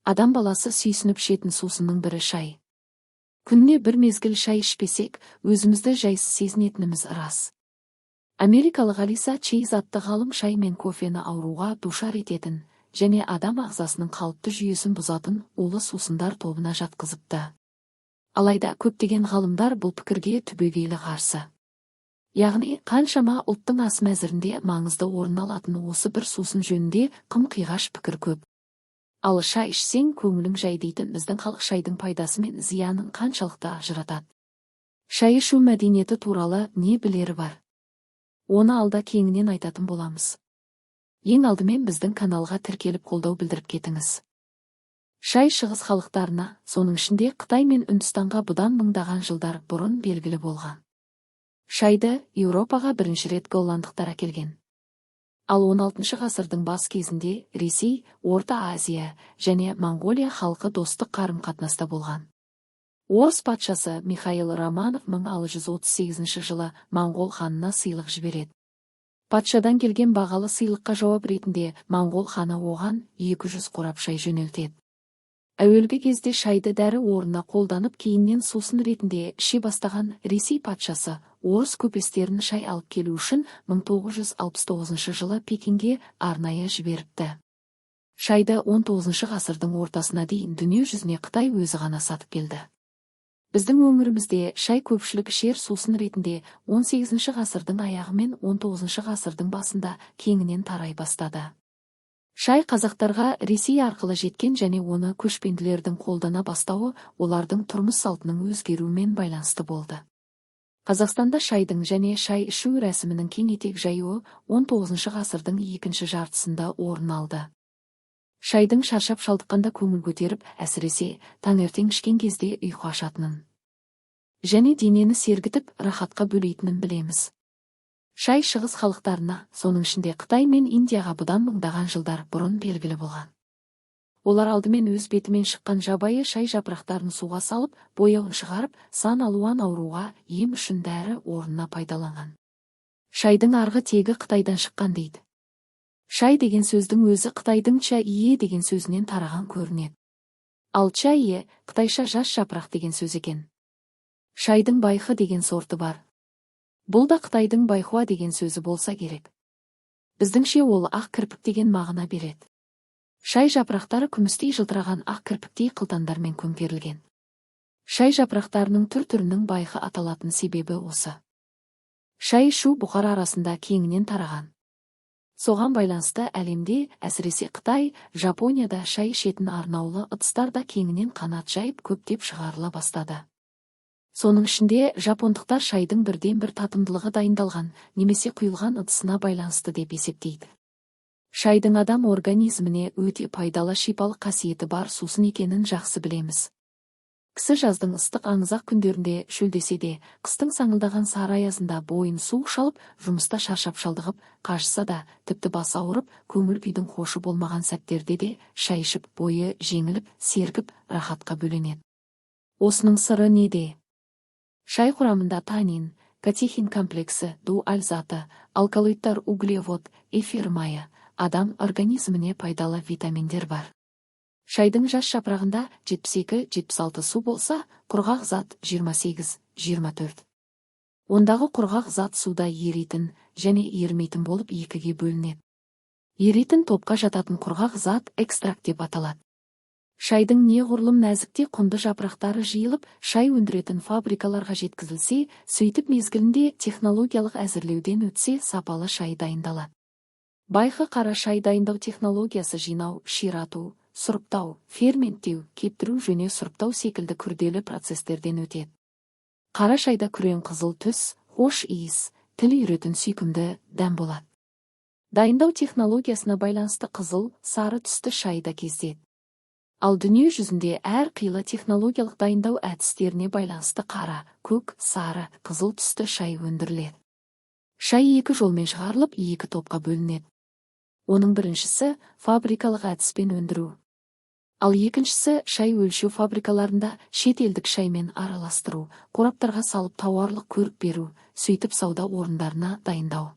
Адам баласы сүйсініп ішетін сусынның бірі шай. Күніне бір мезгіл шай ішпесек, өзімізді жайсыз сезінетініміз рас. Америкалық Алиса Чейз атты ғалым шай мен кофені ауруға душар ететін және адам ағзасының қалыпты жүйесін бұзатын улы сусындар тобына жатқызыпты. Алайда көптеген ғалымдар бұл пікірге түбегейлі қарсы. Яғни, қаншама ұлттың ас мәзірінде маңызды орын алатын осы бір сусын жөнінде қым-қиғаш пікір көп. Ал шай ішсең, көңілің жай дейтін біздің халық шайдың пайдасы мен зиянын қаншалықты ажыратады? Шай ішу мәдениеті туралы не білері бар? Оны алда кеңінен айтатын боламыз. Ең алдымен біздің каналға тіркеліп, қолдау білдіріп кетіңіз. Шай шығыс халықтарына, соның ішінде Қытай мен Үндістанға бұдан мыңдаған жылдар бұрын белгілі болған. Шайды Еуропаға бірінші рет голландықтар әкелген. Ал 16 ғасырдың бас кезінде Ресей, Орта Азия және Моңғолия халқы достық қарым-қатынаста болған. Орыс патшасы Михаил Романов 1638 жылы моңғол ханына сыйлық жібереді. Патшадан келген бағалы сыйлыққа жауап ретінде моңғол ханы оған 200 қорап шай жөнелтеді. Әуелгі кезде шайды дәрі орнына қолданып, кейіннен сусын ретінде іше бастаған Ресей патшасы орыс көпестерін шай алып келу үшін 1969 жылы Пекинге арнайы жіберіпті. Шайды 19 ғасырдың ортасына дейін дүние жүзіне Қытай өзі ғана сатып келді. Біздің өңірімізде шай көпшілік ішер сусын ретінде 18 ғасырдың аяғы мен 19 ғасырдың басында кеңінен тарай бастады. Шай қазақтарға Ресей арқылы жеткен және оны көшпенділердің қолдана бастауы олардың тұрмыс салтының өзгеруімен байланысты болды. Қазақстанда шайдың және шай ішу рәсімінің кең етек жаюы 19 ғасырдың екінші жартысында орын алды. Шайдың шаршап шалдыққанда көңіл көтеріп, әсіресе таңертең ішкен кезде ұйқы ашатынын және денені сергітіп, рахатқа бөлейтінін білеміз. Шай шығыс халықтарына, соның ішінде Қытай мен Индияға бұдан мыңдаған жылдар бұрын белгілі болған. Олар алдымен өз бетімен шыққан жабайы шай жапырақтарын суға салып, бояуын шығарып, сан алуан ауруға ем үшін дәрі орнына пайдаланған. Шайдың арғы тегі Қытайдан шыққан дейді. Шай деген сөздің өзі Қытайдың ча ие деген сөзінен тараған көрінеді. Ал ча ие қытайша жас жапырақ деген сөз екен. Шайдың байхы деген сорты бар. Бұл да Қытайдың байхуа деген сөзі болса керек. Біздіңше ол ақ кірпік деген мағына береді. Шай жапырақтары күмістей жылтыраған ақ кірпіктей қылтандармен көмкерілген. Шай жапырақтарының түр-түрінің байхы аталатын себебі осы. Шай ішу бұқара арасында кеңінен тараған. Соған байланысты әлемде, әсіресе Қытай, Жапонияда шай ішетін арнаулы ыдыстар да кеңінен қанат жайып, көптеп шығарыла бастады. Соның ішінде жапондықтар шайдың бірден-бір татымдылығы дайындалған немесе құйылған ыдысына байланысты деп есептейді. Шайдың адам организміне өте пайдалы шипалық қасиеті бар сусын екенін жақсы білеміз. Кісі жаздың ыстық аңызақ күндерінде шөлдесе де, қыстың саңылдаған сары аязында бойын суық шалып, жұмыста шаршап шалдығып, қажыса да, тіпті бас ауырып, көңіл күйдің хошы болмаған сәттерде де шай ішіп, бойы жеңіліп, сергіп, рахатқа бөленеді. Осының сыры неде? Шай құрамында танин, катехин комплексі, дуаль заты, алкалоидтар, углевод, эфир майы, адам организміне пайдалы витаминдер бар. Шайдың жас жапырағында 72-76 су болса, құрғақ зат 28-24. Ондағы құрғақ зат суда еритін және ерімейтін болып екіге бөлінеді. Еритін топқа жататын құрғақ зат экстракт деп аталады. Шайдың неғұрлым нәзік те құнды жапырақтары жиылып, шай өндіретін фабрикаларға жеткізілсе, сөйтіп мезгілінде технологиялық әзірлеуден өтсе, сапалы шай дайындалады. Байхы қара шай дайындау технологиясы жинау, ширату, сұрыптау, ферменттеу, кептіру және сұрыптау секілді күрделі процестерден өтеді. Қара шайда күрең қызыл түс, хош иіс, тіл үйіретін сүйкімді дәм болады. Дайындау технологиясына байланысты қызыл, сары түсті шай да кездеседі. Ал дүние жүзінде әр қилы технологиялық дайындау әдістеріне байланысты қара, көк, сары, қызыл түсті шай өндіріледі. Шай екі жолмен шығарылып, екі топқа бөлінеді. Оның біріншісі фабрикалық әдіспен өндіру. Ал екіншісі шай өлшеу фабрикаларында шет елдік шаймен араластыру, қораптарға салып тауарлық көрік беру, сөйтіп сауда орындарына дайындау.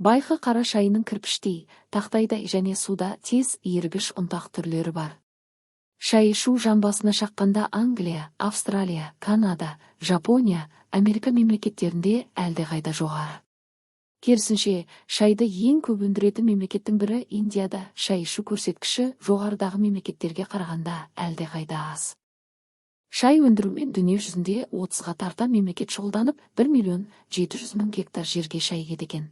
Байхы қара шайының кірпіштей, тақтайдай және суда тез ерігіш ұнтақ түрлері бар. Шай ішу жан басына шаққанда Англия, Австралия, Канада, Жапония, Америка мемлекеттерінде әлдеқайда жоғары. Керісінше, шайды ең көп өндіретін мемлекеттің бірі Индияда шай ішу көрсеткіші жоғарыдағы мемлекеттерге қарағанда әлдеқайда аз. Шай өндірумен дүние жүзінде 30-ға тарта мемлекет шұғылданып, 1 миллион 700 мың гектар жерге шай егеді екен.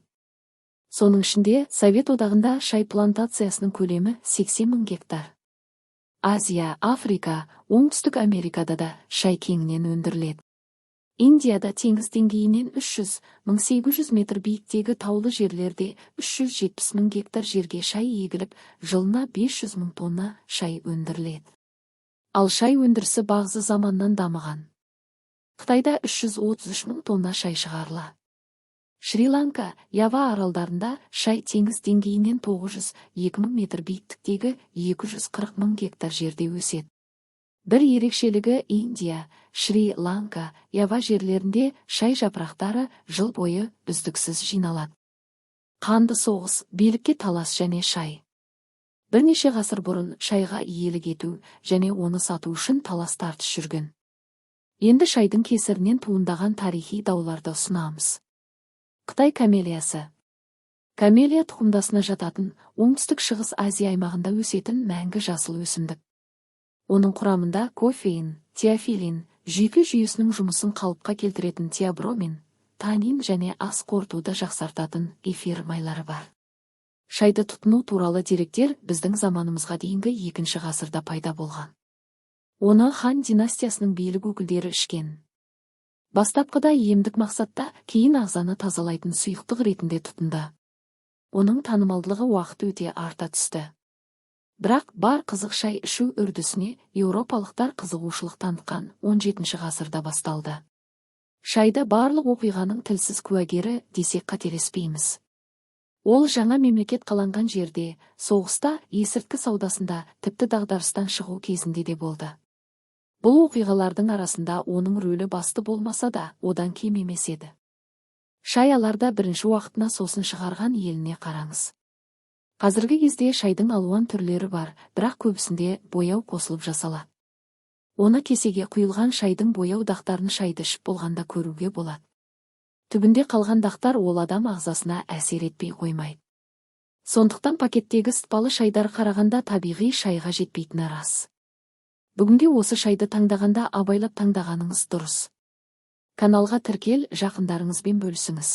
Соның ішінде Совет Одағында шай плантациясының көлемі 80 мың гектар. Азия, Африка, Оңтүстік Америкада да шай кеңінен өндіріледі. Индияда теңіз деңгейінен 300 1800 метр биіктегі таулы жерлерде 370 мың гектар жерге шай егіліп, жылына 500 мың тонна шай өндіріледі. Ал шай өндірісі бағзы заманнан дамыған. Қытайда 333 мың тонна шай шығарылады. Шри-Ланка, Ява аралдарында шай теңіз деңгейінен 900-2000 метр биіктіктегі 240 мың гектар жерде өседі. Бір ерекшелігі Индия, Шри-Ланка, Ява жерлерінде шай жапырақтары жыл бойы үздіксіз жиналады. Қанды соғыс, билікке талас және шай. Бірнеше ғасыр бұрын шайға иелік ету және оны сату үшін талас тартыс жүрген. Енді шайдың кесірінен туындаған тарихи дауларды ұсынамыз. Қытай камелиясы. Камелия тұқымдасына жататын, Оңтүстік Шығыс Азия аймағында өсетін мәңгі жасыл өсімдік. Оның құрамында кофеин, теофилин, жүйке жүйесінің жұмысын қалыпқа келтіретін теобромин, танин және ас қорытуды жақсартатын эфир майлары бар. Шайды тұтыну туралы деректер біздің заманымызға дейінгі 2 ғасырда пайда болған. Оны Хан династиясының билік өкілдері ішкен. Бастапқыда емдік мақсатта, кейін ағзаны тазалайтын сұйықтық ретінде тұтынды. Оның танымалдылығы уақыт өте арта түсті. Бірақ бар қызық шай ішу үрдісіне еуропалықтар қызығушылық танытқан 17 ғасырда басталды. Шайды барлық оқиғаның тілсіз куәгері десек қателеспейміз. Ол жаңа мемлекет қаланған жерде, соғыста, есірткі саудасында, тіпті дағдарыстан шығу кезінде де болды. Бұл оқиғалардың арасында оның рөлі басты болмаса да, одан кем емес еді. Шай аларда бірінші уақытына сосын шығарған еліне қараңыз. Қазіргі кезде шайдың алуан түрлері бар, бірақ көбісінде бояу қосылып жасалады. Оны кесеге құйылған шайдың бояу дақтарын шайды ішіп болғанда көруге болады. Түбінде қалған дақтар ол адам ағзасына әсер етпей қоймайды. Сондықтан пакеттегі ысытпалы шайдар қарағанда табиғи шайға жетпейтіні рас. Бүгінге осы шайды таңдағанда абайлап таңдағаныңыз дұрыс. Каналға тіркел, жақындарыңызбен бөлісіңіз.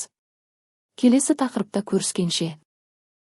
Келесі тақырыпта көріскенше.